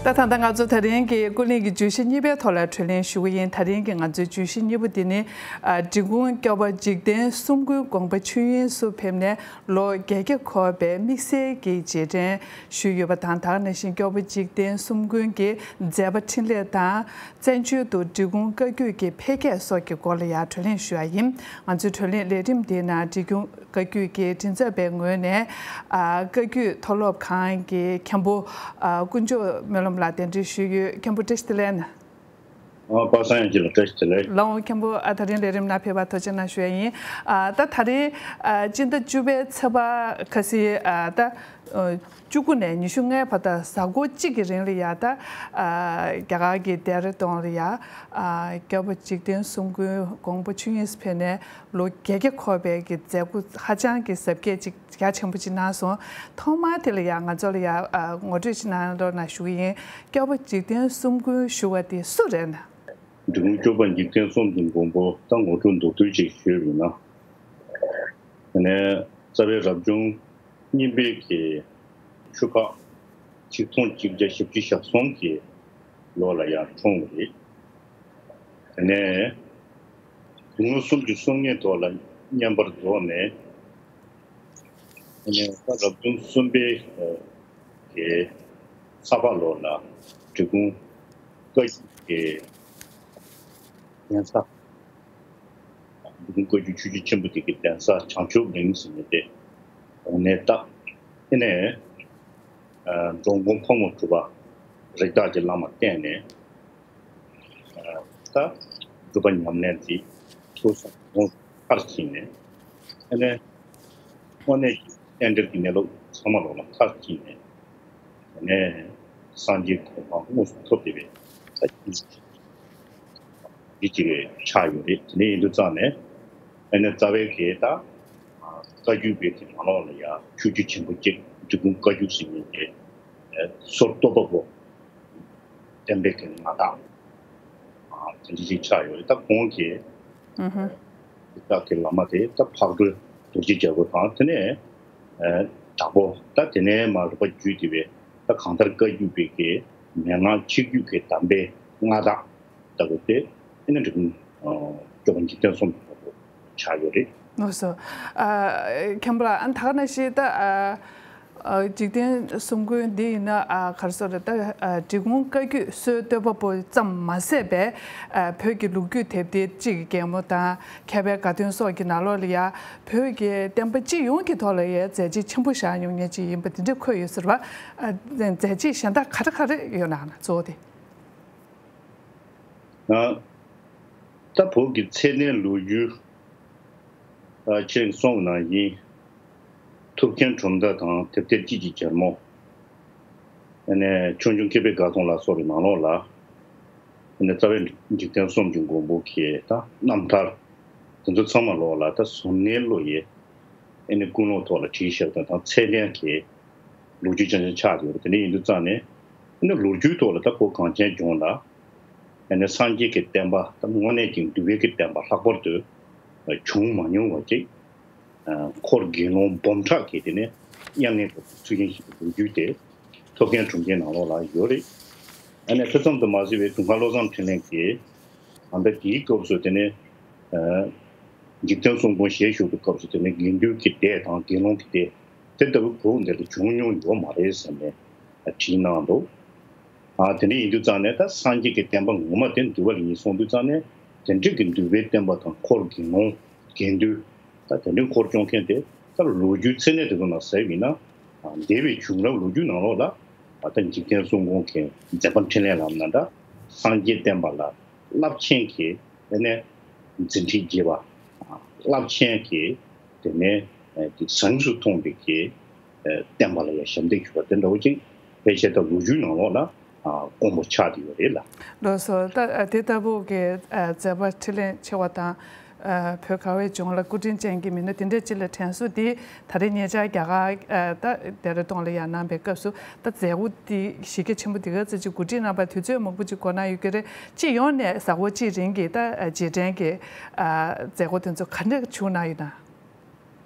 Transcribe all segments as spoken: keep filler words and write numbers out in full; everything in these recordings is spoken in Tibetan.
ད་ད་ལྟ་ང་ཚོ་ད་རིང་གི་ཀུན་གླེང་གི་བརྗོད་གཞི་གཉིས་པའི་ཐོག་ལ་གྲོས་གླེང་ཞུ་གི་ཡིན། ད་རིང་གི་ང་ཚོའི་བརྗོད་གཞི་གཉིས་པ་འདི་ནི། ཨ། འབྲི་གུང་སྐྱོབ་པ་འཇིག་རྟེན་གསུམ་མགོན་དགོངས་པ་ཆོས་དབྱིངས་སུ་ཕེབས་ནས་ལོ་བརྒྱད་བརྒྱ་འཁོར་བའི་དམིགས་བསལ་གྱི་རྗེས་དྲན་ཞུས་ཡོད་པ་དང་། ད་ག་ནང་བཞིན་སྐྱོབ་པ་འཇིག་རྟེན་གསུམ་མགོན་གྱི་མཛད་པ་འཕྲིན་ལས་དང་། བཙན་བྱོལ་དུ་འབྲི་གུང་བཀའ་བརྒྱུད་ཀྱི་འཕེལ་རྒྱས་སོགས་ཀྱི་སྐོར་ལ་ཡང་གྲོས་གླེང་ཞུ་ཡ་ཡིན། ང་ཚོའི་གྲོས་གླེང་ལས་རིམ་འདིའི་ནང་འབྲི་གུང་བཀའ་བརྒྱུད་ཀྱི་མགྲིན་ཚབ་པའི་ངོས་ནས། ཨ། བཀའ་བརྒྱུད་མཐོ་སློབ་ཁང་གི་མཁན་པོ། ཨ། དཀོན་མཆོག་སྨོན་ལམ་ལགས་གདན་འདྲེན་ཞུས་ཡོད། མཁན་པོ་བཀྲ་ཤིས་བདེ་ལེགས། ཨ། པ་སངས་ཡང་ཅི་ལ་བཀྲ་ཤིས་བདེ་ལེགས། ལགས་འོང་། མཁན་པོ། ཨ། ད་རིང་ལས་རིམ་ནང་ཕེབས་པར་ཐུགས་རྗེ་གནང་ཞུ་ཡ་ཡིན། ཨ། ད་ད་རིང་ཨ་སྤྱི་ཟླ་བཅུ་པའི་ཚེས་པ་ཁ་སང་། ཨ། ད་ཨ་བཅུ་དགུ་ནས་ཉི་ཤུ་ལྔའི་བར་དུ་གཟའ་འཁོར་གཅིག་གི་རིང་ལ་ཡ། ད་ཨ་རྒྱ་གར་གྱི་ལྡེ་ར་ལྡུན་ལ་ཡ། ཨ། སྐྱོབ་པ་འཇིག་རྟེན་གསུམ་མགོན་དགོངས་པ་ཆོས་དབྱིངས་སུ་ཕེབས་ནས་ལོ་བརྒྱད་བརྒྱ་འཁོར་བའི་གི་མཛད་སྒོ་ཧ་ཅང་གི་གཟབ་རྒྱས་ཅིག་རྒྱ་ཆེན་པོ་ཅིག་གནང་སོང་། ཐོག་མར་དེ་ལ་ཡང་ང་ཚོ་ལ་ཡང་ཨ་ངོ་སྤྲོད་ཅིག་གནང་རོགས་གནང་ཞུ་གི་ཡིན། སྐྱོབ་པ་འཇིག་རྟེན་གསུམ་མགོན་ཞུ་བ་དེ་སུ་རེད་ན། འབྲི་གུང་སྐྱོབ་པ་འཇིག་རྟེན་གསུམ་གྱི་མགོན་པོ། ད་ངོ་སྤྲོད་མདོར་བསྡུས་ཅིག་ཞུས་པ་ཡིན་ན། དེ་ནས་རྩ་བའི་རབ་བྱུང་གཉིས་པའི་གི་ཆུ་ཕག་ཆིག་སྟོང་གཅིག་བརྒྱ་བཞི་བཅུ་ཞེ་གསུམ་གྱི་ལོ་ལ་ཡང་འཁྲུངས་པ་རེད། དེ་ནས་དགུང་ལོ་སུམ་ཅུ་སོ་གཉིས་ཐོག་ལ་བསྙེན་པར་རྫོགས་ནས། དེ་ནས་ད་རབ་བྱུང་གསུམ་པའི་གི་ས་ཕག་ལོ་ལ་འབྲི་གུང་བཀའ་བརྒྱུད་ཀྱི་གདན་ས། འབྲི་གུང་བཀའ་བརྒྱུད་ཆོས་བརྒྱུད་ཆེན་པོ་དེ་གི་གདན་ས་བྱང་ཆུབ་གླིང་ཟེར་ནས་དེ་དགོངས་ནས་བཏབ། དེ་ནས་འགྲོ་མགོན་ཕག་མོ་གྲུ་པ་རིགས་བདག་གི་བླ་མ་བསྟེན་ནས། ད་སྒྲུབ་པ་ཉམས་ལེན་དེ་ཐུགས་བསམ་ལོངས་མཐར་ཕྱིན་ནས། དེ་ནས་དངོས་གནས་ཀྱི་རྟེན་འབྲེལ་གྱི་གནས་ལུགས་ཚང་མ་ལོག་ལ་མཐར་ཕྱིན་ནས། དེ་ནས་སངས་རྒྱས་གོ་འཕང་དངོས་སུ་ཐོབ་བསྡད་པའི་ད་ཅིག་ཆགས་ཡོད་རེད། དེ་ནས་ཡིན་དུས་ཙང་ནས། དེ་ནས་རྩ་བའི་གི་ད་བཀའ་བརྒྱུད་པའི་གི་ནང་ལོགས་ལ་ཡང་ཆོས་བརྒྱུད་ཆེན་པོ་གཅིག་འབྲི་གུང་བཀའ་བརྒྱུད་ཟེར་མཁན་དེ་སོར་གཏོད་པ་པོ། བསྟན་པའི་གི་མངའ་བདག་དེ་འདྲ་ཞིག་ཆགས་ཡོད་རེད། ད་ཁོང་གི་ཨུ་ཧུ། བཀའ་གི་བླ་མ་དེ་ད་ཕག་གྲུ་རྡོ་རྗེ་རྒྱལ་པོ་དང་། དེ་ནས་ཨ་དྭགས་པོ། ད་དེ་ནས་མར་རོགས་པ་བརྒྱུད་དེ་བས་ད་གང་ལྟར་བཀའ་བརྒྱུད་པའི་གི་མན་ངག་ཆིག་བརྒྱུད་ཀྱི་གདམས་པའི་མངའ་བདག་ལྟ་བུ་དེ་ཨ་ནི་འབྲི་གུང་སྐྱོབ་པ་འཇིག་རྟེན་གསུམ་ཆགས་ཡོད་རེད། ལགས་སོ། ཨ་མཁན་པོ་ལགས། ཨ་ནི་ད་ག་ནང་བཞིན་ད་ཨ། ཨ། འཇིག་རྟེན་གསུམ་མགོན་འདི་ཡིན་ན། ཨ། ག་རེ་ཟེར་རེད། ད་ཨ་འབྲི་གུང་བཀའ་བརྒྱུད་སྲོལ་གཏོད་པ་པོ་ཙམ་མ་ཟད་པའི་ཨ་བོད་ཀྱི་ལོ་རྒྱུས་དེབ་ཐེར་གཅིག་གི་རྒན་མོ་དང་། མཁས་པའི་དགའ་སྟོན་སོགས་ཀྱི་ནང་ལོགས་ལ་ཡ་བོད་ཀྱི་བསྟན་པ་སྤྱི་ཡོངས་ཀྱི་ཐོག་ལ་ཡ་མཛད་རྗེས་ཆེན་པོ་བཞག་མྱོང་མཁན་ཅིག་ཡིན་པ་དེ་འདྲ་འཁོད་ཡོད་ཟེར་བ། ཨ། མཛད་རྗེས་གཞན་དག་ག་རེ་ག་རེ་ཡོད་ན་གཙོ་བོ་དེ། ད་བོད་ཀྱི་ཚད་ལྡན་ལོ་རྒྱུས་ཆེད་གསུངས་ནང་བཞིན། ཐུབ་བསྟན་གྲུབ་མཐའ་དང་དེབ་ཐེར་དཔྱིད་ཀྱི་རྒྱལ་མོ། ཆོས་འབྱུང་མཁས་པའི་དགའ་སྟོན་ལ་སོགས་པའི་ནང་ལོགས་ལ། རྩ་བའི་འཇིག་རྟེན་གསུམ་གྱི་མགོན་པོ་གི་ད་རྣམ་ཐར་དེ་ཚོ་ཚང་མ་ལོགས་ལ་ད་གཟུར་གནས་བློ་ཡི་ཀུན་སློང་ཐོག་ལ་བྲིས་བཞག་པ་དང་། ཚད་ལྡན་གྱི་ལོ་རྒྱུས་རྐྱང་རྐྱང་ཆགས་ཡོད་རེད། དེ་འདྲ་ཡིན་དུས་ཙང་ནས། ཨ་ནི་ལོ་རྒྱུས་ཐོག་ལ་ད་གོ་གངས་ཅན་ལྗོངས་ལ་ཨ་ནི་སངས་རྒྱས་ཀྱི་བསྟན་པ་ད་དངོས་གནས་ཀྱི་འདུལ་བའི་གི་བསྟན་པ་ལྷག་པར་དུ་བྱུང་མ་མྱོང་བ་ཅིག། འཁོར་དགེ་སློང་འབུམ་ཕྲག་གིས་དེ་ནས་མཉམ་གནས་ཐོག་ཚུལ་ཁྲིམས་བཞེས་པའི་ལོ་རྒྱུས་དེ་ཐུབ་བསྟན་གྲུབ་མཐའི་ནང་ལོགས་ལ་ཡོད་རེད། ཨ་ནི་དེ་ཙམ་དུ་མ་ཟད་པའི་དུང་དཀར་བློ་བཟང་འཕྲིན་ལས་ཀྱིས་ད་ལྟ་དེའི་སྐབས་སུ་དེ་ནས། འཇིག་རྟེན་གསུམ་མགོན་ཞལ་བཞུགས་པའི་སྐབས་སུ་དེ་ནས་དགེ་འདུན་གྱི་སྡེ་དང་དགེ་སློང་གི་སྡེ་དེ་ལྟ་བུ་བོད་འདི་ལ་བྱུང་མྱོང་ཡོད་མ་རེད་ཟེར་ནས་བྲིས་གནང་འདུག། ཨ། དེ་འདྲ་ཡིན་དུས་ཙང་ནས་ད་སངས་རྒྱས་ཀྱི་བསྟན་པ་ངོ་མ་དེ་འདུལ་བ་ལ་ཡིན་སོང་དུས་ཙང་ནས། དེ་འདྲ་གི་འདུལ་བའི་བསྟན་པ་དང་འཁོར་དགེ་སློང་དགེ་འདུན་ད་དེ་འདྲའི་འཁོར་སྐྱོང་མཁན་དེ་ད་ལོ་རྒྱུས་ཚད་ནས་དེ་ཚོ་ནང་གཟིགས་པ་ཡིན་ན། འདས་པའི་བྱུང་རབས་ལོ་རྒྱུས་ནང་ལོགས་ལ་ད་འཇིག་རྟེན་གསུམ་མགོན་གྱི་མཛད་པ་འཕྲིན་ལས་ལབ་ན་འདྲ། སངས་རྒྱས་བསྟན་པ་ལ་རླབས་ཆེན་གྱི་དེ་ནས་འཛིན་ཁྲིད་རྒྱས་པ། རླབས་ཆེན་གྱི་དེ་ནས་ཨ་དེ་གཟེངས་སུ་ཐོན་པའི་གི་ཨ་བསྟན་པ་ལ་ཡང་ཞབས་འདེགས་ཞུ་བ་དེ་འདྲ་བོ་ཅིག་ཕལ་ཆེར་ད་ལོ་རྒྱུས་ནང་ལོགས་ལ་ཨ་དཀོན་པོ་ཆགས་བསྡད་ཡོད་རེད་ལ། ལགས་སོ། ད་ཨ་དེ་ལྟ་བུ་གི་ཨ་མཛད་པ་འཕྲིན་ལས་ཆེ་བ་དང་། ཨ་བོད་ག་བའི་ལྗོངས་ལ་སྐུ་དྲིན་ཅན་གྱི་མི་སྣ་དེ་འདྲ་ཅིག་ལ་དྲན་གསོ་འདི་ད་རེས་ཉེ་ཆར་རྒྱ་གར་ཨ་ད་ལྡེ་ར་ལྡུན་ལ་ཡང་གནང་པའི་སྐབས་སུ། ད་མཛད་སྒོ་འདི་གཞི་རྒྱ་ཆེན་པོ་འདི་ག་ཙམ་ཅིག་གོ་སྒྲིག་གནང་བར་དུས་ཚོད་མང་པོ་ཅིག་འགོར་གནང་ཡོད་ཀྱི་རེད། སྤྱི་ཡོངས་ནས་གཟའ་འཁོར་གཅིག་རིང་གི་ད་རྗེས་དྲན་གྱི་ཨ་མཛད་སྒོ་དེ་ཚོ་ག་འདྲ་བྱུང་གནང་ཡོད་ན།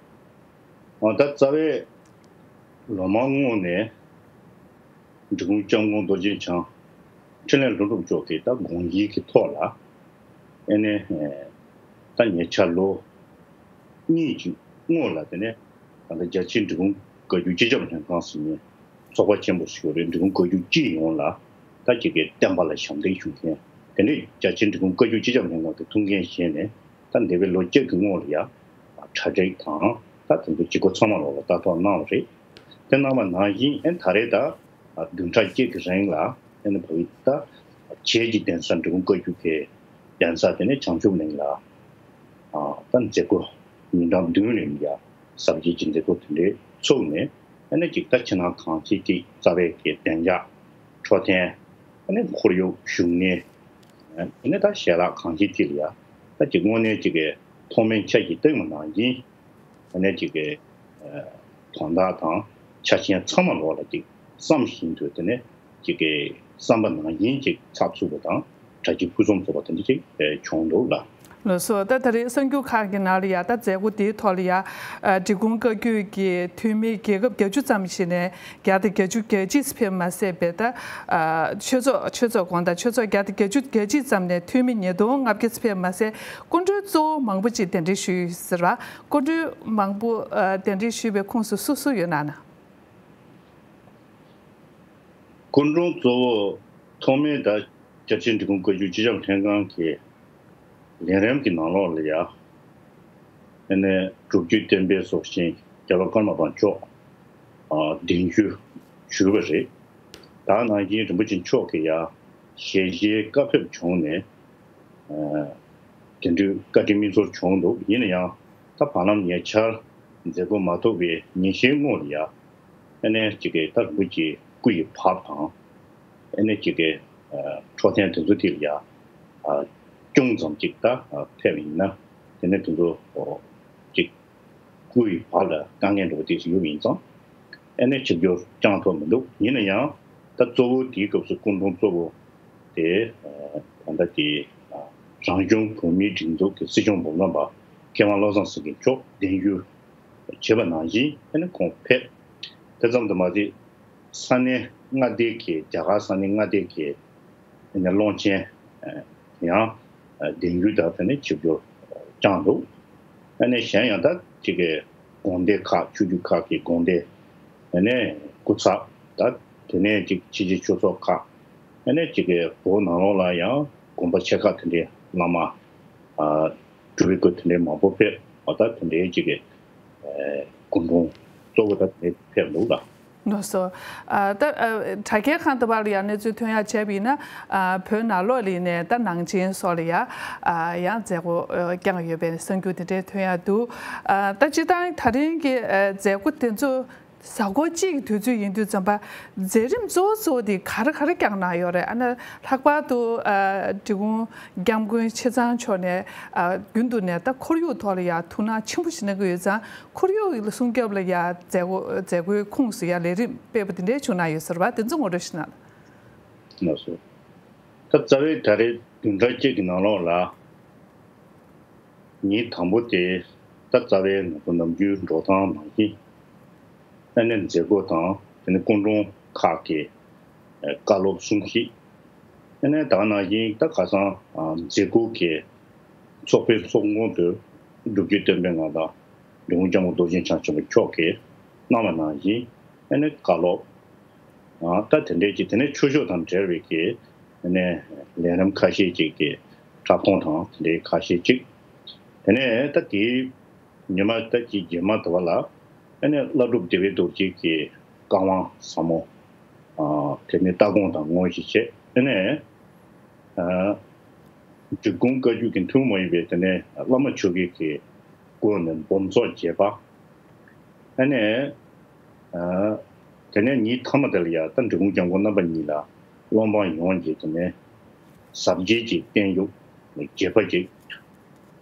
ཨ་ད་རྩ་བའི་ལོ་མང་སྔོན་ནས་ འབྲི་གུང་སྐྱབས་མགོན་རྡོ་རྗེ་འཆང་འཕྲིན་ལས་ལྷུན་གྲུབ་མཆོག་གི་ད་དགོངས་གཞི་གི་ཐོག་ལ། ཨེ་ནས་ད་ཉེ་ཆར་ལོ་གཉིས་ཀྱི་སྔོན་ལ། དེ་ནས་ད་ལྟ་རྒྱ་ཆེའི་འབྲི་གུང་བཀའ་བརྒྱུད་སྤྱི་ཁྱབ་ལྷན་ཁང་ཟེར་ནས་ཚོགས་པ་ཆེན་པོ་ཞིག་ཡོད་རེད། འབྲི་གུང་བཀའ་བརྒྱུད་སྤྱི་ཡོངས་ལ་ད་ཅིག་གི་བསྟན་པ་ལ་ཞབས་འདེགས་ཞུ་མཁན། དེ་འདྲའི་རྒྱ་ཆེའི་འབྲི་གུང་བཀའ་བརྒྱུད་སྤྱི་ཁྱབ་ལྷན་ཁང་གི་ཐུགས་འགན་བཞེས་ནས། ད་འདས་པའི་ལོ་བརྒྱད་ཀྱི་སྔོན་ལ་ཡ་གྲ་སྒྲིག་དང་ད་དེ་ཚོ་བྱེད་སྒོ་ཚང་མ་ལོག་ལ་ལྟ་རྟོག་གནང་བ་རེད། དེ་གནང་བ་ནང་བཞིན་ཨེ་ད་རེས་ད་བདུན་ཕྲག་གཅིག་གི་རིང་ལ་ཨེ་ནི་བོད་ཀྱི་ད་བྱེས་ཀྱི་གདན་ས་འབྲི་གུང་བཀའ་བརྒྱུད་ཀྱི་གདན་ས་དེ་ནས་བྱང་ཆུབ་གླིང་ལ་ད་མཛད་སྒོ་ཉིན་གྲངས་བདུན་རིང་ཡ་གཟབ་རྒྱས་ཀྱི་མཛད་སྒོ་དེ་འདྲའི་ཚུགས་ནས། ཨེ་ནི་ཅིག་ད་ཕྱི་ནང་གང་ཅི་ཅིག་རྩ་བའི་གི་བདེ་འཇགས་འཕྲོད་བསྟེན། ཨེ་ནི་ཁོར་ཡུག་བཞུགས་གནས། ཨེ་ནི་ད་ཞལ་ལག་གང་ཅི་ཅིག་ལ་ཡ་ད་ཅིག་དངོས་གནས་ཅིག་གི་མཐོ་དམན་ཆ་ཞིག་བཏིང་བ་ནང་བཞིན། ཨེ་ནས་ཅིག་གི་དོན་དག་དང་ཆ་རྐྱེན་ཚང་མ་ལོག་ལ་ཅིག་བསམ་བཞིན་དུ། དེ་ནས་ཅིག་གི་བསམ་པ་ནང་བཞིན་ཅིག་ཚགས་ཚུད་པ་དང་གྲ་སྒྲིག་ཕུན་སུམ་ཚོགས་པ་དེ་འདྲ་ཅིག་བྱུང་འདུག་ལ། ལགས་སོ། ད་ད་རེས་གསར་འགྱུར་ཁག་གི་ནང་ལ་ཡ་ད་མཛད་སྒོ་དེའི་ཐོག་ལ་ཡ་འབྲི་གུང་བཀའ་བརྒྱུད་ཀྱི་འཐུས་མི་རྒྱལ་ཁབ་བརྒྱད་ཅུ་ཙམ་ཞིག་ནས་བརྒྱ་དང་བརྒྱད་ཅུ་གྱ་གཅིག་ཕེབས་མ་ཟད་པའི་ད་ཆོས་ཚོགས་ཆོས་ཚོགས་དགོངས་དག་ཆོས་ཚོགས་བརྒྱ་དང་བརྒྱད་ཅུ་གྱ་གཅིག་ཙམ་ནས་འཐུས་མི་ཉིས་སྟོང་ལྔ་བརྒྱ་ཕེབས་མ་ཟད། སྐུ་མགྲོན་གཙོ་བོ་མང་པོ་ཅིག་གདན་འདྲེན་ཞུས་ཡོད་ཟེར་བ། སྐུ་མགྲོན་མང་པོ་ཨ་གདན་འདྲེན་ཞུས་པའི་ཁོངས་སུ་སུ་སུ་ཡོད་ན་ན། སྐུ་མགྲོན་གཙོ་བོ་ཐོག་མའི་ད་རྒྱ་ཆེའི་འབྲི་གུང་བཀའ་བརྒྱུད་སྤྱི་ཁྱབ་ལྷན་ཁང་གི་ལས་རིམ་གྱི་ནང་ལོགས་ལ་ཡ། ཨ་ནས་སྒྲུབ་བརྒྱུད་བསྟན་པའི་སྲོག་ཤིང་རྒྱལ་བ་ཀརྨ་པ་མཆོག་ཨ་གདན་ཞུ་ཞུས་པ་རེད། ད་ནང་བཞིན་རིན་པོ་ཆེ་མཆོག་གིས་ཡ་ཞལ་བཞེས་བཀའ་ཕེབས་བྱུང་ནས། ཨ་དེ་འདྲའི་བཀའ་དྲིན་སྨིན་ཚོར་བྱུང་འདུག་ཡིན་ན་ཡང་ད་བར་ལམ་ཉེ་ཆར་མཛད་སྒོ་མ་ཐུབ་པའི་ཉིན་ཤས་སྔོན་ལ་ཡ། ཨ་ནས་ཅིག་གི་ད་རིན་པོ་ཆེའི་སྐུ་ཡི་བག་དང་། ཨ་ནས་ཅིག་གི་ཨ་འཕྲོད་བསྟེན་དེ་ཚོ་དེ་ལ་ཡ་ཨ་ཅུང་ཙམ་ཅིག་ད་ཨ་ཕེབས་ཡིན་ན། དེ་ནས་དེ་ཚོ་ཨོ་ཅིག་སྐུ་ཡི་བག་ལ་དཀའ་ངལ་འགྲོ་བ་དེ་ཞིག་ཡོད་པ་ཡིན་ཙང་། ཨ་ནས་ཆིབས་བསྒྱུར་བསྐྱངས་ཐུབ་མི་འདུག་ཡིན་ན་ཡང་ད་གཙོ་བོ་དེའི་སྐབས་སུ་སྐུ་མགྲོན་གཙོ་བོ་དེ་ཨ་ད་ལྟ་དེ་ཨ་རང་གཞུང་བོད་མིའི་སྒྲིག་འཛུགས་ཀྱི་སྲིད་སྐྱོང་འབུམ་རམས་པ་མཁས་དབང་བློ་བཟང་སེང་གེ་མཆོག་གདན་ཞུ་བྱས་པ་ནང་བཞིན། ཨ་ནི་ཁོང་ཕེབས། དེ་ཙམ་དུ་མ་ཟད། ས་གནས་མངའ་སྡེ་གི་རྒྱ་གར་ས་གནས་མངའ་སྡེ་གི་ཨ་ནི་སློབ་ཆེན་ཨ་ཡང་ཨ་གདན་འཇུ་དང་དེ་ནས་ཆིབས་བསྒྱུར་བསྐྱངས་འདུག་ཨ་ནི་གཞན་ཡང་ད་ཅིག་གི་དགོན་སྡེ་ཁག་ཆོས་བརྒྱུད་ཁག་གི་དགོན་སྡེ། ཨ་ནི་སྐུ་ཚབ་ད་དེ་ནས་ཅིག་ཕྱི་རྒྱལ་ཆོས་ཚོགས་ཁག་ཨ་ནི་ཅིག་གི་བོད་ནང་ལོགས་ལ་ཡང་དགོན་པ་ཆེ་ཁག་དེ་འདྲའི་བླ་མ་ཨ་སྤྲུལ་པའི་སྐུ་དེ་འདྲའི་མང་པོ་ཕེབས། འོ་ད་དེ་འདྲའི་ཅིག་གི་ཨ་སྐུ་མགྲོན་གཙོ་བོ་ད་དེ་འདྲའི་ཕེབས་འདུག་ལ། ལགས་སོ། ཨ་ད་ཨ་དྲ་རྒྱའི་ཁང་དུ་བར་ལ་ཡང་གནས་ཚུལ་ཐོན་ཡག་བྱས་པ་ཡིན་ན། ཨ་བོད་ནང་ལོགས་ལ་ཡིན་ནའི་ད་ནང་ཆེན་སོགས་ལ་ཡ་ཨ་ཡང་མཛད་སྒོ་ཨ་བསྐྱངས་ཡོད་པའི་གསར་འགྱུར་དེ་འདྲའི་ཐོན་ཡག་འདུག་ཨ་ད་སྤྱིར་བཏང་ད་རིང་གི་ཨ་མཛད་སྒོ་དེ་ཚོ་གཟའ་འཁོར་གཅིག་གི་དུས་ཚོད་ཡིན་དུས་ཙམ་པ། མཛད་རིམ་གཙོ་བོ་གཙོ་བོ་དེ་ག་རེ་ག་རེ་བསྐྱངས་གནང་ཡོད་རེད། ཨ་ནི་ལྷག་པར་དུ་ཨ་འབྲི་གུང་སྐྱབས་མགོན་ཆེ་ཚང་མཆོག་ནས་ཨ་རྒྱུན་དུ་ནས་ད་ཁོར་ཡུག་ཐོག་ལ་ཡ་ཐུགས་སྣང་ཆེན་པོ་ཞིག་གནང་གི་ཡོད་ཙང་། ཁོར་ཡུག་ལ་སྲུང་སྐྱོབ་ལ་ཡ་མཛད་སྒོ་མཛད་སྒོའི་ཁོངས་སུ་ཡ་ལས་རིམ་སྤེལ་བ་དེ་འདྲའི་བྱུང་གནང་ཡོད་ཟེར་བ་དེ་ཚོ་ངོ་སྤྲོད་ཞིག་གནང་། ལགས་སོ། ད་རྩ་བའི་ད་རེས་བདུན་ཕྲག་གཅིག་གི་ནང་ལོགས་ལ། ཉིན་དང་པོ་དེ་ད་རྩ་བའི་ང་ཚོ་ནམ་རྒྱུན་འགྲོ་སྟངས་ནང་བཞིན། ཨ་ནི་མཛད་སྒོ་དང་དེ་ནི་སྐུ་མགྲོན་ཁག་གི་ཨ་བཀའ་སློབ་གསུང་བཤད། ཨ་ནི་ད་ག་ནང་བཞིན་ད་ཁ་སང་ཨ་མཛད་སྒོ་གི་ཚོགས་པའི་ཚོགས་མགོན་དུ་སྒྲུབ་བརྒྱུད་བསྟན་པའི་མངའ་བདག་འབྲི་གུང་སྐྱབས་མགོན་རྡོ་རྗེ་འཆང་ཆེན་པོ་མཆོག་གིས་གནང་བ་ནང་བཞིན། ཨ་ནི་བཀའ་སློབ་ཨ་ད་དེ་འདྲའི་ཅིག་དེ་ནས་ཆོས་ཕྱོགས་དང་འབྲེལ་བའི་གི་ཨ་ནི་ལས་རིམ་ཁ་ཤས་ཅིག་གི་འཁྲབ་སྟོན་དང་དེ་འདྲའི་ཁ་ཤས་ཅིག་དེ་ནས་ད་དེའི་ཉི་མ་ད་ཅིག་རྗེས་མ་དེ་བ་ལ་ཨ་ནི་བླ་སྒྲུབ་བདེ་བའི་རྡོ་རྗེ་གི་བཀའ་དབང་ཟབ་མོ་ཨ་དེ་ནས་ལྟ་དགོངས་དང་དངོས་གཞི་བྱས། ཨ་ནི་ཨ་འབྲི་གུང་བཀའ་བརྒྱུད་ཀྱི་འཐུས་མི་མ་ཡིན་པའི་དེ་ནས་བླ་མ་ཆོས་དགེ་གི་སྐོར་ནས་འབུམ་ཚོགས་རྒྱས་པ། ཨ་ནས། ཨ་དེ་ནས་ཉིན་མཐའ་མ་དེ་ལ་ཡ་ད་འབྲི་གུང་སྐྱབས་མགོན་རྣམ་པ་གཉིས་ལ་སློབ་འབངས་ཡོངས་ཀྱིས་དེ་ནས་གཟབ་རྒྱས་ཀྱི་བརྟན་བཞུགས་རྒྱས་པ་ཅིག་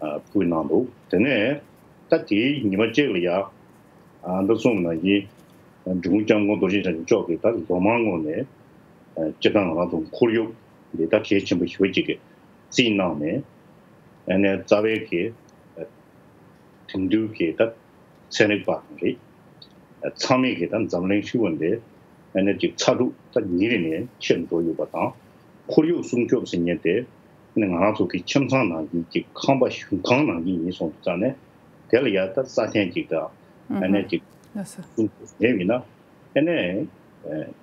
ཨ་ཕུལ་གནང་འདུག་དེ་ནས་ད་དེའི་ཉི་མ་གཅིག་ལ་ཡ་ཨ་འདི་གསུངས་ནང་བཞིན་འབྲི་གུང་སྐྱབས་མགོན་རྡོ་རྗེ་འཆང་མཆོག་གིས་ད་ལོ་མང་སྔོན་ནས་ཨ་སྤྱིར་བཏང་ང་རང་ཚོ་ཁོར་ཡུག་འདི་ད་གལ་ཆེན་པོ་ཞེ་པོ་ཅིག་གི་རྩིས་གནང་ནས། ཨ་ནས་རྩ་བའི་གི་ཨ་དེང་དུས་ཀྱི་ད་ཚན་རིག་པ་རེད། ཚང་མས་ཀྱི་ད་འཛམ་གླིང་ཧྲིལ་པོ་འདི་ ཨ་ནི་ཅིག་ཚ་དྲོད་ད་ཉིན་རེ་ནས་ཆེར་འགྲོ་ཡོད་པ་དང་། ཁོར་ཡུག་སྲུང་སྐྱོབ་ཟེར་མཁན་དེ་ཨ་ནི་ང་རང་ཚོ་གི་ཁྱིམ་ཚང་ནང་བཞིན་གྱི་ཁང་པ་གཞུང་ཁང་ནང་བཞིན་ཡིན་སོང་དུས་ཙང་ནས། དེ་ལ་ཡ་ད་སྲ་བརྟན་ཅིག་དང་ཨ་ནི་ཅིག་ལགས་སོ། སྲུང་སྐྱོབ་བྱས་ཡིན་ན་ཨ་ནི་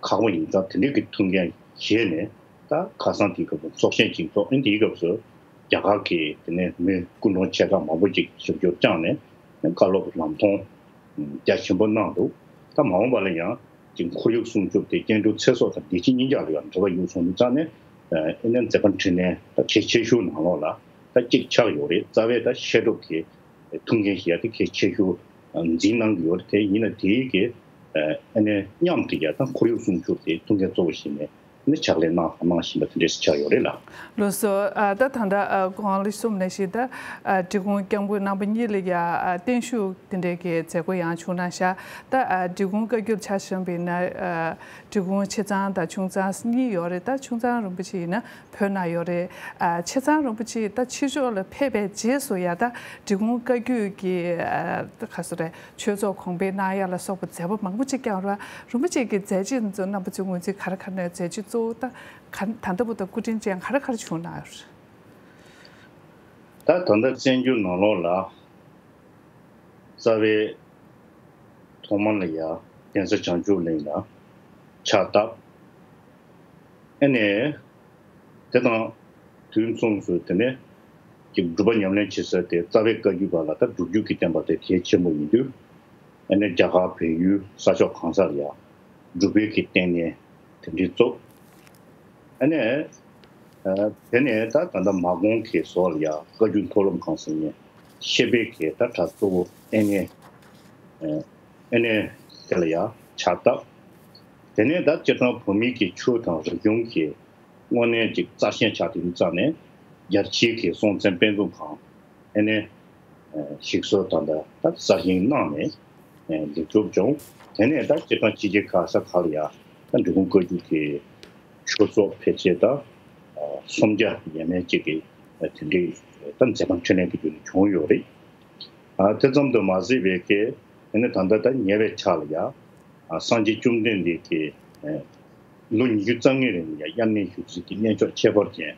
ཁག་པོ་ཡིན་ཙང་། དེ་འདྲའི་གི་མཐུན་རྐྱེན་བྱས་ནས་ད་ཁ་སང་དེའི་སྐབས་སུ་ཚོགས་ཆེན་ཅིག་ཚོགས། ཨ་ནི་དེའི་སྐབས་སུ་རྒྱ་གར་གྱི་དེ་ནས་མི་སྐུ་མགྲོན་ཆེ་ཁག་མང་པོ་ཅིག་ཞབས་ཞུ་བསྐྱངས་ནས་བཀའ་སློབ་ལམ་སྟོན་རྒྱ་ཆེན་པོ་གནང་འདུག་ད་མ་འོངས་པ་ལ་ཡང་ཅིག་ཁོར་ཡུག་སྲུང་སྐྱོབ་དེ་སྐྱེ་འགྲོའི་ཚེ་སྲོག་དང་བདེ་སྐྱིད་གཉིས་ཆར་ལ་ཡང་འབྲེལ་བ་ཡོད་སོང་དུས་ཙང་ནས། ཨ་ནི་མཛད་པ་འཕྲིན་ལས་ད་གལ་ཆེ་ཤོས་ནང་ལོགས་ལ་ད་གཅིག་ཆགས་ཡོད་རེད། རྩ་བའི་ད་བཤད་སྒྲུབ་ཀྱི་མཐུན་རྐྱེན་ཞིག་ཡ་དེ་གལ་ཆེ་ཤོས་འཛིན་གནང་གི་ཡོད་རེད། དེ་ཡིན་ན་དེའི་གི་ཨ་ནི་མཉམ་དུ་ཡ་ད་ཁོར་ཡུག་སྲུང་སྐྱོབ་དེ་མཐུན་རྐྱེན་གཙོ་བོ་བྱས་ནས་ཨ་ནི་ཕྱག་ལས་གནང་དང་གནང་བཞིན་པ་དེ་འདྲས་ཆགས་ཡོད་རེད་ལ། ལགས་སོ། ཨ་ད་ད་ལྟ་ཨ་ཁོང་ལ་གསུངས་ནང་བཞིན་ད་ཨ་འབྲི་གུང་སྐྱབས་མགོན་རྣམ་པ་གཉིས་ལ་ཡ་ཨ་བརྟན་བཞུགས་དེ་འདྲས་ཀྱི་མཛད་སྒོ་ཡང་བྱུང་གནང་ཤག་ད་ཨ་འབྲི་གུང་བཀའ་བརྒྱུད་ཆ་བཞག་པ་ཡིན་ན་ཨ་འབྲི་གུང་ཆེ་ཚང་དང་ཆུང་ཚང་གཉིས་ཡོད་རེད། ད་ཆུང་ཚང་རིན་པོ་ཆེ་ཡིན་ན་བོད་ན་ཡོད་རེད། ཨ་ཆེ་ཚང་རིན་པོ་ཆེ་ད་ཕྱི་ཕྱོགས་ལ་ཕེབས་པའི་རྗེས་སུ་ཡ་ད་འབྲི་གུང་བཀའ་བརྒྱུད་ཀྱི་ཨ་ད་ག་སོ་རེད། ཆོས་ཚོགས་གོང་འཕེལ་གནང་ཡ་ལ་སོགས་པ་མཛད་པ་མང་པོ་ཅིག་བསྐྱངས་ར། རིན་པོ་ཆེ་གི་མཛད་རྗེས་ཚོ་རྣམ་པ་ཚོའི་ངོས་འཛིན་ག་རེ་ག་རེ་གནང་། མཛད་རྗེས་གཙོ་བོ་ད་ག་ད་ལྟ་བར་དུ་སྐུ་དྲིན་ཅན་ག་རེ་ག་རེ་བྱུང་གནང་ཡོད་རེད། ད་ད་ལྟ་བཙན་བྱོལ་ནང་ལོགས་ལ་རྩ་བའི་ཐོག་མ་ལ་ཡ་གདན་ས་བྱང་ཆུབ་གླིང་ལ་ཕྱག་བཏབ། ཨ་ནི་དེ་དང་དུས་མཚུངས་སུ་དེ་ནས་ཀྱི་སྒྲུབ་པ་ཉམས་ལེན་བྱེད་ས་དེ་རྩ་བའི་བཀའ་བརྒྱུད་པ་ལ་ད་སྒྲུབ་བརྒྱུད་ཀྱི་བསྟན་པ་དེ་གལ་ཆེན་པོ་ཡིན་དུས། ཨ་ནི་རྒྱ་གར་བལ་ཡུལ་ས་ཕྱོགས་གང་སར་ཡང་སྒྲུབ་པའི་གི་ལྟེ་གནས་དེ་འདྲའི་བཙུགས། ཨ་ནི་ཨ་དེ་ནས་ད་ད་ལྟ་མ་གོང་གི་བཟོ་ལ་ཡང་བཀའ་བརྒྱུད་མཐོ་སློབ་ཁང་ཟེར་མཁན་བཤད་པའི་གི་ད་གྲྭ་གཙོ་བོ་ལྟེ་གནས། ཨ་ནི་དེ་ལ་ཡང་ཕྱག་བཏབ། དེ་ནས་ད་སྤྱིར་བཏང་བོད་མིའི་གི་ཆོས་དང་རིག་གཞུང་གི་དངོས་གནས་ཅིག་རྩ་ཆེན་ཆགས་དེ་ཡིན་ཙང་ནས། རྒྱལ་སྤྱིའི་གི་སྲོང་བཙན་དཔེ་མཛོད་ཁང་ཨ་ནི་ཞིག་གསོ་དང་ད་ད་གསར་བཞེངས་གནང་ནས་ལེགས་གྲུབ་བྱུང་། དེ་ནས་ད་སྤྱིར་བཏང་ཕྱི་རྒྱལ་ག་ས་ག་ལ་ཡ་ད་འབྲི་གུང་བཀའ་བརྒྱུད་ཀྱི་ཆོས་ཚོགས་ཕལ་ཆེར་ད་སུམ་བརྒྱ་ཡས་མས་ཅིག་གི་དེ་འདྲའི་ད་མཛད་པ་འཕྲིན་ལས་ཀྱི་བརྒྱུད་ནས་བྱུང་ཡོད་རེད། ཨ་དེ་ཙམ་དུ་མ་ཟད་པའི་གི་དེ་ནས་ད་ལྟ་ད་ཉེ་བའི་ཆར་ལ་ཡ་ཨ་སངས་རྒྱས་བཅོམ་ལྡན་འདས་ཀྱི་ཨ་ལོ་ཉི་ཤུ་རྩ་ལྔའི་རིང་ལ་ཡ་དབྱར་གནས་བཞུགས་ཚུལ་གྱི་གནས་མཆོག་ཁྱད་པར་ཅན་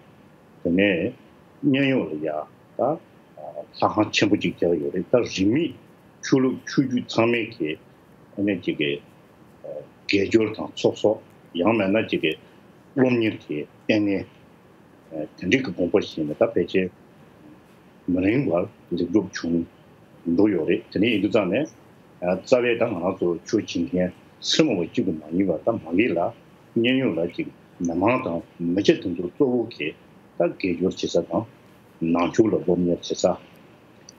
དེ་ནས་མཉན་ཡོད་ལ་ཡ་ད་ཨ་ལྷ་ཁང་ཆེན་པོ་ཅིག་བརྒྱབ་ཡོད་རེད། ད་རིས་མེད་ཆོས་ལུགས་ཆོས་བརྒྱུད་ཚང་མའི་གི་ཨ་ནི་ཅིག་གི་ཨ་དགེ་སྦྱོར་དང་ཚོགས་གསོག་ཡང་མིན་ན་ཅིག་གི་སློབ་གཉེར་གྱི་ལྟེ་གནས་ཨ་དེ་འདྲའི་གི་དགོངས་པ་བཞེས་ནས་ད་ཕལ་ཆེར་མི་རིང་བར་ལེགས་གྲུབ་བྱུང་འགྲོ་ཡོད་རེད། དེ་འདྲ་ཡིན་དུས་ཙང་ནས་ཨ་རྩ་བའི་ད་ང་རང་ཚོ་ཆོས་བྱེད་མཁན་སེར་མོ་བ་གཅིག་པུ་མ་ཡིན་པར་ད་མ་གི་ལ་མཉན་ཡོད་ལ་ཅིག་མི་མང་དང་མི་སྐྱ་དེ་ཚོ་གཙོ་བོ་གི་ད་དགེ་སྦྱོར་བྱེད་ས་དང་ནང་ཆོས་ལ་སློབ་གཉེར་བྱེད་ས།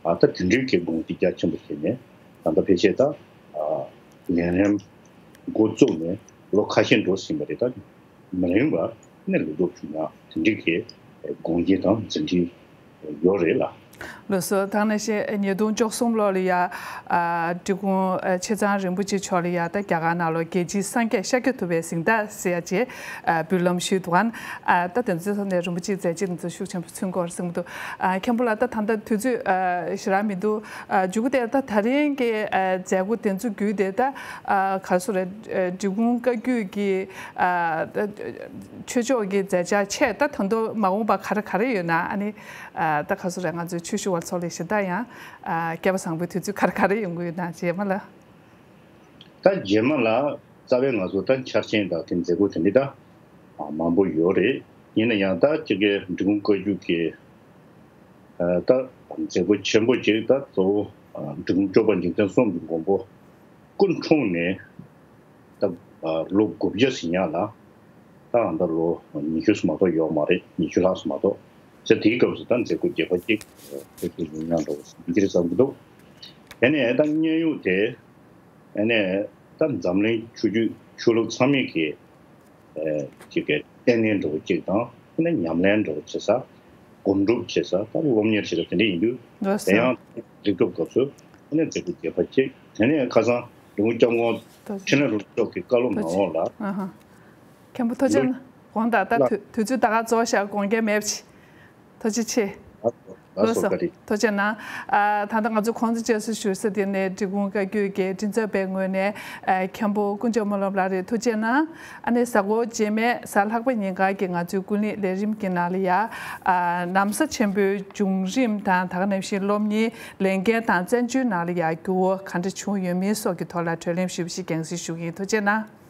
ཨ་ད་དེ་འདྲའི་གི་དགོངས་གཞི་རྒྱ་ཆེན་པོ་བྱས་ནས་ད་ལྟ་ཕལ་ཆེར་ད་ཨ་ལས་རིམ་འགོ་བཙུགས་ནས་ལོ་ཁ་ཤས་འགྲོ་ཟིན་པ་རེད། ད་མི་རིང་བར་ནས་ལེགས་གྲུབ་བྱུང་ན་དེ་འདྲའི་གི་དགོངས་གཞི་དང་འཛིན་གྲྭ་ཡོད་རེད་ལ། ལགས་སོ། ད་ནང་བཞིན་ཉིས་སྟོང་བཅུ་གསུམ་ལོ་ལ་ཡ་ཨ་འབྲི་གུང་ཨ་ཆེ་ཚང་རིན་པོ་ཆེ་མཆོག་ལ་ཡ་ད་རྒྱ་གར་ནང་ལོགས་རྒྱལ་སྤྱིའི་སངས་རྒྱས་ཤཱཀྱ་ཐུབ་པའི་གཟེངས་རྟགས་ཟེར་ཡ་ཅིག་ཨ་འབུལ་ལམ་ཞུས་འདུག་ཨ་ད་དེ་ཚོའི་ཐོག་ནས་རིན་པོ་ཆེའི་མཛད་རྗེས་དེ་ཚོ་ཤུགས་ཆེན་པོ་མཚོན་གྱི་ཡོད་རེད་བསམ་གྱི་འདུག་ཨ་མཁན་པོ་ལགས། ད་ད་ལྟ་དུས་ཚོད་ཨ་ཞེ་དྲག་མི་འདུག་ཨ་མཇུག་དེར་ད་ད་རིང་གི་ཨ་མཛད་སྒོ་དེ་ཚོ་བརྒྱུད་དེ་ད་ཨ་ག་རེ་ཟེར་རེད། ཨ་འབྲི་གུང་བཀའ་བརྒྱུད་ཀྱི་ཨ་ད་ཆོས་ཕྱོགས་ཀྱི་མཛད་འཆར་ཆེད་ད་ད་དུང་མ་འོངས་པ་ག་རེ་ག་རེ་ཡོད་ན། ཨ་ནི་ཨ་ད་ག་རེ་ཟེར་རེད། ང་ཚོའི་ཆོས་ཞུ་བ་ཚོ་ལ་གཞན་དག་ཡང་ཨ་སྐལ་བ་བཟང་པོའི་དུས་ཚོད་ག་རེ་ག་རེ་ཡོང་གི་ཡོད་ན། རྗེས་མ་ལ། ད་རྗེས་མ་ལ་རྩ་བའི་ང་ཚོ་ད་འཆར་ཅན་དང་དེ་མཛད་སྒོ་དེ་འདྲ་ད་མང་པོ་ཡོད་རེད། ཡིན་ན་ཡང་ད་ཅིག་གི་འབྲི་གུང་བཀའ་བརྒྱུད་ཀྱི་ཨ་ད་མཛད་སྒོ་ཆེན་པོ་ཅིག་ད་གཙོ་བོ་ཨ་འབྲི་གུང་སྐྱོབ་པ་འཇིག་རྟེན་གསུམ་གྱི་མགོན་པོ་སྐུ་འཁྲུངས་ནས་ད་ཨ་ལོ་དགུ་བརྒྱ་ཟིན་ཡག་ལ་ད་ཨ་ད་ལོ་ཉི་ཤུ་སུ་མ་གཏོགས་ཡོད་མ་རེད། ཉི་ཤུ་ལྷག་སུ་མ་གཏོགས་ཟེར། དེའི་སྐབས་སུ་ད་མཛད་སྒོ་རྒྱས་པ་ཅིག་ཨ་ཕེབས་ཀྱི་ཡིན་སྙམ་འདྲ་བོ་འདི་འདྲ་བསམ་གྱི་འདུག་དེ་ནས་ད་མཉན་ཡོད་དེ། ཨ་ནས་ད་འཛམ་གླིང་ཆོས་བརྒྱུད་ཆོས་ལུགས་ཚང་མས་ཀྱི་ཨ་ཅིག་གི་ལྟེ་གནས་འདྲ་བོ་ཅིག་དང་། ཨ་ནས་ཉམས་ལེན་འདྲ་བོ་བྱེད་ས། སྒོམ་སྒྲུབ་བྱེད་ས། ད་སློབ་གཉེར་བྱེད་ས་དེ་འདྲ་ཡིན་དུས། ལགས་དེ་སོ། ཡང་ལེགས་གྲུབ་སྐབས་སུ་ཨ་ནས་མཛད་སྒོ་རྒྱས་པ་ཅིག་དེ་ནས་ཁ་སང་འབྲི་གུང་སྐྱབས་མགོན་ཐུགས་རྗེ་ཆེན་པོ་མཆོག་གི་བཀའ་སློབ་ཐུགས་ནང་རྗེ་ལོགས་ལ། ཨ་ཧ། མཁན་པོ་ཐུགས་རྗེ་ལོ་གནང་། དགོངས་དག་ད་ལ་དུས་དུས་ཚོད་ད་ག་རྫོགས་ཤག་དགོངས་འགལ་མེད་པ་ཅིག་ཐུགས་རྗེ་ཆེ། ལགས་སོ། ལགས་སོ། བཀའ་དྲིན། ཐུགས་རྗེ་གནང་། ཨ། ད་ལྟ་ང་ཚོ་ཁོང་ཚོ་བཅས་སུ་བཞུགས་ས་དེ་ནས་འབྲི་གུང་བཀའ་བརྒྱུད་ཀྱི་མགྲིན་ཚབ་པའི་ངོས་ནས། ཨ། མཁན་པོ་ཀུན་བྱང་སྨོན་ལམ་ལགས་རེད། ཐུགས་རྗེ་གནང་། ཨ་ནི་གཟའ་འཁོར་རྗེས་མའི་གཟའ་ལྷག་པ་ཉིན་ཀ་གི་ང་ཚོའི་ཀུན་གླེང་ལས་རིམ་གྱི་ནང་ལ་ཡ། ཨ། ན་བཟའ་ཆེན་པོའི་བྱུང་རིམ་དང་། ད་ག་ནང་བཞིན་སློབ་གཉེར་ལས་འགན་དང་བཙན་བྱོལ་ནང་ལ་ཡ་འགྱུར་བ་ག་འདྲ་བྱུང་ཡོད་མེད་སོགས་ཀྱི་ཐོག་ལ་གྲོས་གླེང་ཞིབ་ཞིབ་རྒྱང་སྲིང་ཞུ་གི་ཡིན། ཐུགས་རྗེ་གནང་།